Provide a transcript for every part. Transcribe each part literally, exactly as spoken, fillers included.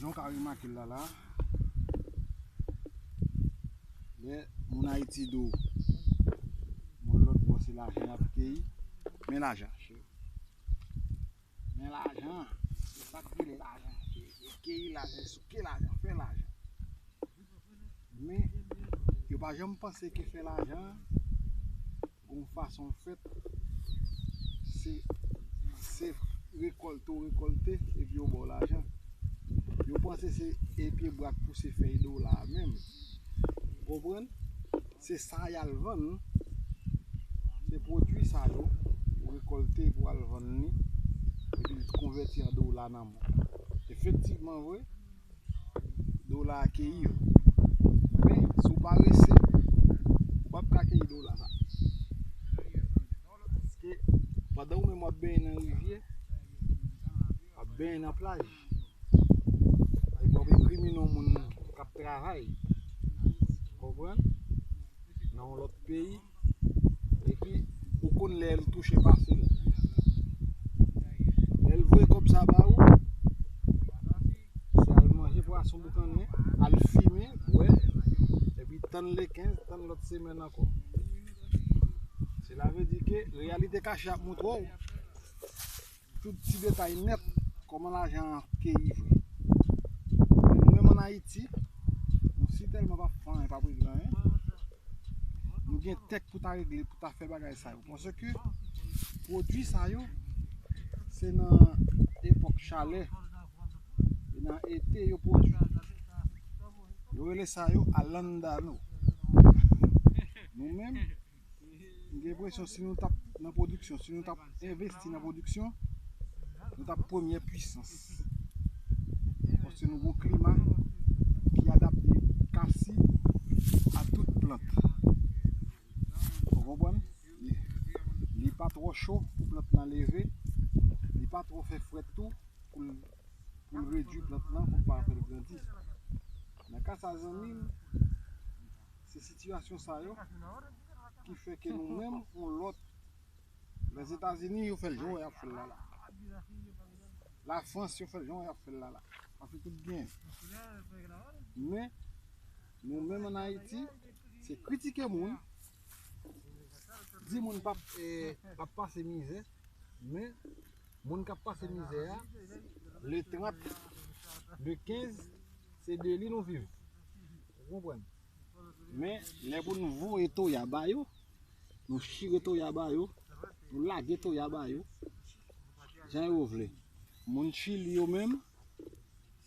Nou ka remake l la la. Lè moun Ayiti di w, moun lòt bò se lajan y ap keyi. Men lajan, cheri. Men lajan. Se sa k rele lajan. Se, se keyi lajan, souke lajan, fè lajan. Men, yo pa janm panse ke fè lajan, gon fason l fèt, se, se rekòlte w rekòlte, epi yo ba w lajan. Yo panse se e pye bwa k pouse fèy dola a menm. Ou konprann? Se sa y al vann, se pwodui sa yo, ou rekòlte pou al vann li, epi l konvèti an dola nan men w. Efektivman vre, dola a keyi yo. Men, si w parese, ou p ap ka keyi dola sa. Paske pandan ou menm w ap benyen nan rivyè, w ap benyen nan plaj, epi w ap enkrimine yon moun k ap travay, konprann? Nan yon lòt peyi, epi ou konn lè l touche pase l. Lè l voye kòb sa ba ou, se al manje pwason boukannen, al fimen, bwè, epi tann le kenz, tann lòt semèn ankò. Sela vle di ke reyalite kache ap montre w tout ti detay nèt, kòman lajan an keyi vre. Men nou menm ann Ayiti, nou si tèlman p ap fè anyen, p ap regle anyen. Nou gen tèt pou ta regle, pou ta fè bagay sa yo. Paske pwodui sa yo, se nan epòk chalè, e nan ete yo pwodui. Yo rele sa yo alandano. Nou menm, m gen enpresyon si nou t ap nan pwodiksyon, si nou t ap envesti nan pwodiksyon, nou t ap premyè pwisans. Paske nou gon klima ki adapte kasi a tout plant. Ou konprann? Li, li pa twò cho pou plant lan leve, li pa twò fè frèt tou pou l, pou l redui plant lan, pou l pa fè l grandi. Nan ka sa, zanmi m, se sitiyasyon sa yo ki fè ke nou menm, yon lòt, Lèzetazini, yo fè l jan w ap fè l la la. Lafrans, yo fè l jan w ap fè l la la. Paske tout gen. Men, nou menm ann Ayiti, se kritike moun, di moun p ap, eh, p ap pase mizè, men moun k ap pase mizè a, le trant, le kenz, se de li nou viv. Ou konprann? Men, lè pou nou voye toya ba yo, nou chire toya ba yo, nou lage toya ba yo, jan yo vle. Moun Chili yo menm,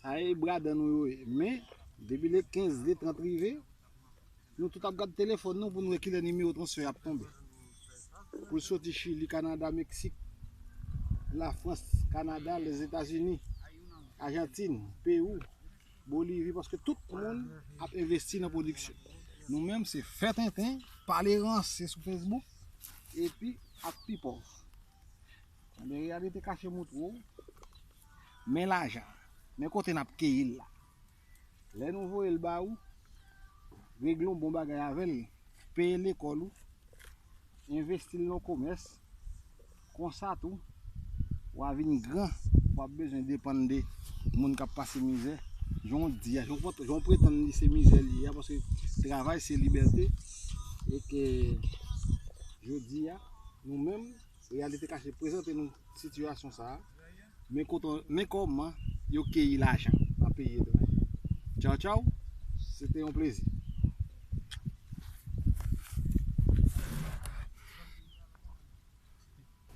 sa e bradan nou yo ye. Men, depi le kenz, le trant rive, nou tout ap gad telefòn nou pou nou wè kilè nimewo transfè ap tonbe. Pou l soti Chili, Kanada, Meksik, Lafrans, Kanada, Lèzetazini, Ajantin, Pewou, Bolivi, paske tout moun ap envesti nan pwodiksyon. Nou menm, se fè tenten, pale ranse sou Facebook, epi ak pi pòv. Men reyalite kache montre w, men lajan, men kote n ap keyi l la. Lè nou voye l ba ou, regle yon bon bagay avè l, peye lekòl ou, envesti l nan komès, konsa tou, w a vin gran, w ap bezwen depann de moun k ap pase mizè, jan w di a, jan w, jan w pretann li se mizè li ye a, paske travay se libète, e ke jodi a, nou menm, reyalite kache prezante nou sitiyasyon sa a, men kote, men kòman yo keyi lajan nan peyi etranjè. Tchaw, tchaw, se te yon plezi.